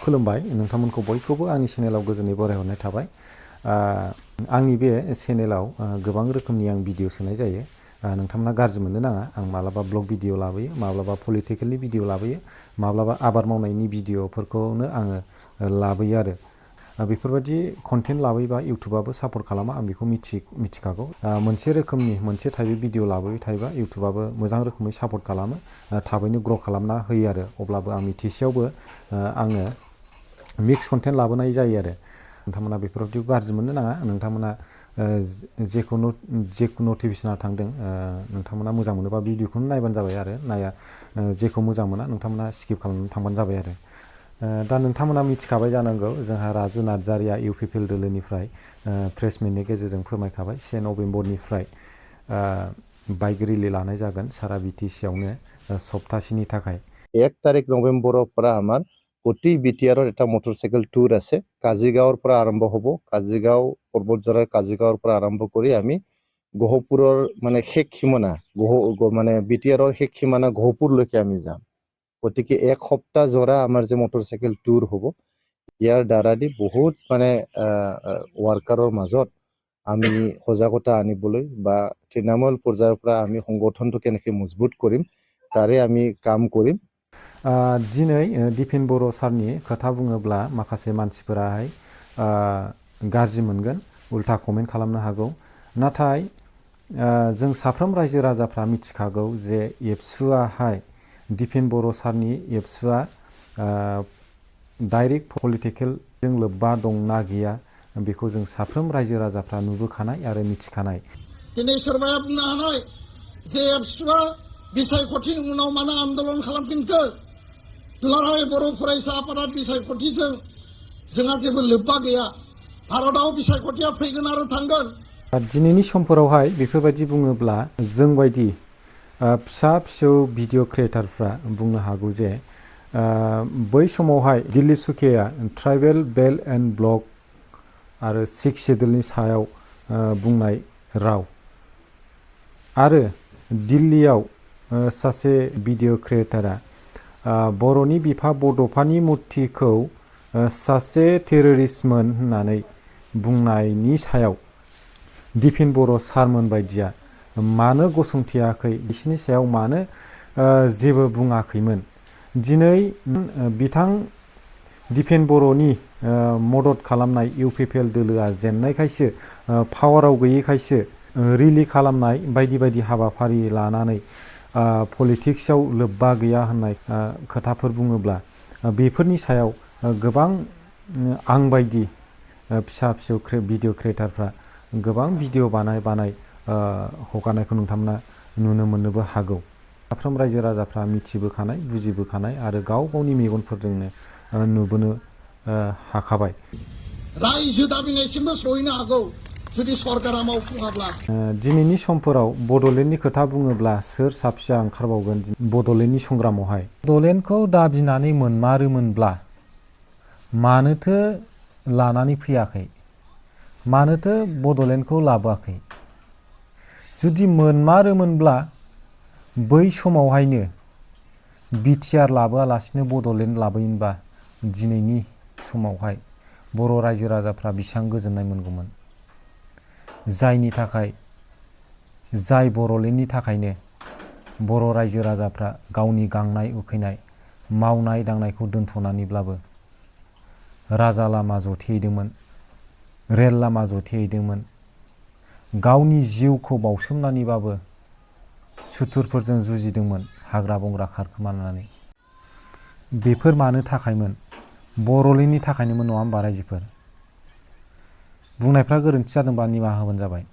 खुलुमबाय नोंथांमोनखौ बयखौबो आंनि चेनेलाव गोजोनै बरायहरनाय थाबाय। आंनि बे चेनेलाव गोबां रोखोमनि आं भिडिअ सोनाय जायो। नोंथांमोना गाज्रि मोननो नाङा। आं माब्लाबा ब्लग भिडिअ लाबोयो, माब्लाबा पलिटिकेलनि भिडिअ लाबोयो, माब्लाबा आबाद मावनायनि भिडिअफोरखौनो आङो लाबोयो आरो। बेफोरबायदि कन्टेन्ट लाबोयोबा इउटुबाबो सापर्ट खालामा, आं बेखौ मिथिखागौ। मोनसे रोखोमनि मोनसे टाइपनि भिडिअ लाबोबाय थायोबा इउटुबाबो मोजां रोखोमै सापर्ट खालामो, थाबैनो ग्र' खालामना होयो आरो। अब्लाबो आं मिथिसेयावबो आङो मिक्स कन्टेन्ट लाबोनाय जायो आरो। नोंथांमोना बेफोरबायदिखौ गाज्रि मोननो नाङा। नोंथांमोना जेखौ नटिफिकेसना थांदों नोंथांमोना मोजां मोनोबा भिडिअखौनो नायबानो जाबाय आरो। जेखौ मोजां मोना नोंथांमोना स्किप खालामनानै थांबानो जाबाय आरो। दा नोंथांमोना मिथिखाबाय जानांगौ, जोंहा राजु नार्जारिया UPPL दोलोनिफ्राय प्रेस मिटनि गेजेरजों फोरमायखाबाय 6 नभेम्बरनिफ्राय बाइक रेलि लानाय जागोन सारा BTC आवनो सप्तासेनि थाखाय। 1 তাৰিখ নৱেম্বৰৰ পৰা আমাৰ প্ৰতি BTRৰ এটা মটৰচাইকেল টুৰ আছে। কাজিগাঁৱৰ পৰা আৰম্ভ হ'ব। কাজিগাঁও পৰ্বতজৰাৰ কাজিগাঁৱৰ পৰা আৰম্ভ কৰি আমি গহপুৰৰ মানে শেষ সীমানা মানে BTRৰ শেষ সীমানা গহপুৰলৈকে আমি যাম। গতিকে 1 সপ্তাহ জৰা আমাৰ যে মটৰচাইকেল টুৰ হ'ব, ইয়াৰ দ্বাৰা দি বহুত মানে ৱাৰ্কাৰৰ মাজত আমি সজাগতা আনিবলৈ বা তৃণমূল পৰ্যায়ৰ পৰা আমি সংগঠনটো কেনেকৈ মজবুত কৰিম তাৰে আমি কাম কৰিম। दिनै दिपेन बर' सारनि खोथा बुङोब्ला माखासे मानसिफोराहाय गाज्रि मोनगोन, उल्था कमेन्ट खालामनो हागौ। नाथाय जों साफ्रोम रायजो राजाफ्रा मिथिखागौ जे एबसुआहाय दिपेन बर' सारनि एबसुआ डाइरेक्ट पलिटिकेलजों लोब्बा दंना गैया बेखौ जों साफ्रोम रायजो राजाफ्रा नुबोखानाय आरो मिथिखानाय। दिनै सोरबाया बुंनो हानाय जे एबसुआ बिसायख'थिनि उनाव मानो आन्दलन खालामफिनखो? दुलाराय बर' फरायसा आफादा बिसायख'थिजों जोंहा जेबो लोब्बा गैया। भारतआव बिसायख'थिया फैगोन आरो थांगोन। दिनैनि समफोरावहाय बेफोरबायदि बुङोब्ला जों बायदि फिसा फिसौ भिडिअ क्रिएटारफ्रा बुंनो हागौ जे बै समावहाय Dilip Sukheya tribal belt and block आरो 6 शेड्युलनि सायाव बुंनाय राव आरो दिल्लीयाव सासे भिडिअ क्रिएटारा बर'नि बिफा बड'फानि मुर्तिखौ सासे टेररिस्टमोन होननानै बुंनायनि सायाव दिपेन बर' सारमोन बायदिया मानो गसंथियाखै, बिसोरनि सायाव मानो जेबो बुङाखैमोन? दिनै बिथां दिपेन बर'नि मदद खालामनाय UPPL दोलोआ जेननायखायसो, पावाराव गैयैखायसो रिलि खालामनाय बायदि बायदि हाबाफारि लानानै पलिटिक्सआव लोब्बा गैया होननाय खोथाफोर बुङोब्ला बेफोरनि सायाव गोबां आं बायदि फिसा फिसौ भिडिअ क्रिएटारफ्रा गोबां भिडिअ बानाय हगारनायखौ नोंथांमोना नुनो मोननोबो हागौ। साफ्रोम रायजो राजाफ्रा मिथिबोखानाय, बुजिबोखानाय आरो गाव गावनि मेगनफोरजोंनो नुबोनो हाखाबाय। रायजो दाबिनायसिमबो सहैनो हागौ जुदि सरकारा मावफुङाब्ला। दिनैनि समफोराव बड'लेण्डनि खोथा बुङोब्ला सोर साफिया ओंखारबावगोन बड'लेण्डनि संग्रामावहाय? बड'लेण्डखौ दाबिनानै मोनमारोमोनब्ला मानोथो लानानै फैयाखै? मानोथो बड'लेण्डखौ लाबोआखै? जुदि मोनमारोमोनब्ला बै समावहायनो BTR लाबोआलासिनो बड'लेण्ड लाबोयोनबा दिनैनि समावहाय बर' रायजो राजाफ्रा बेसेबां गोजोननाय मोनगौमोन। जायनि थाखाय जाय बड'लेण्डनि थाखायनो बर' रायजो राजाफ्रा गावनि गांनाय उखैनाय मावनाय दांनायखौ दोनथ'नानैब्लाबो राजा लामा जथेहैदोंमोन, रेल लामा जथेहैदोंमोन, गावनि जिउखौ बावसोमनानैबाबो सुथुरफोरजों जुजिदोंमोन हाग्रा बंग्रा खारखोमानानै। बेफोर मानो थाखायमोन? बड'लेण्डनि थाखायनोमोन, नङा होमबा रायजोफोर? बुंनायफ्रा गोरोन्थि जादोंबा निमाहा होबानो जाबाय।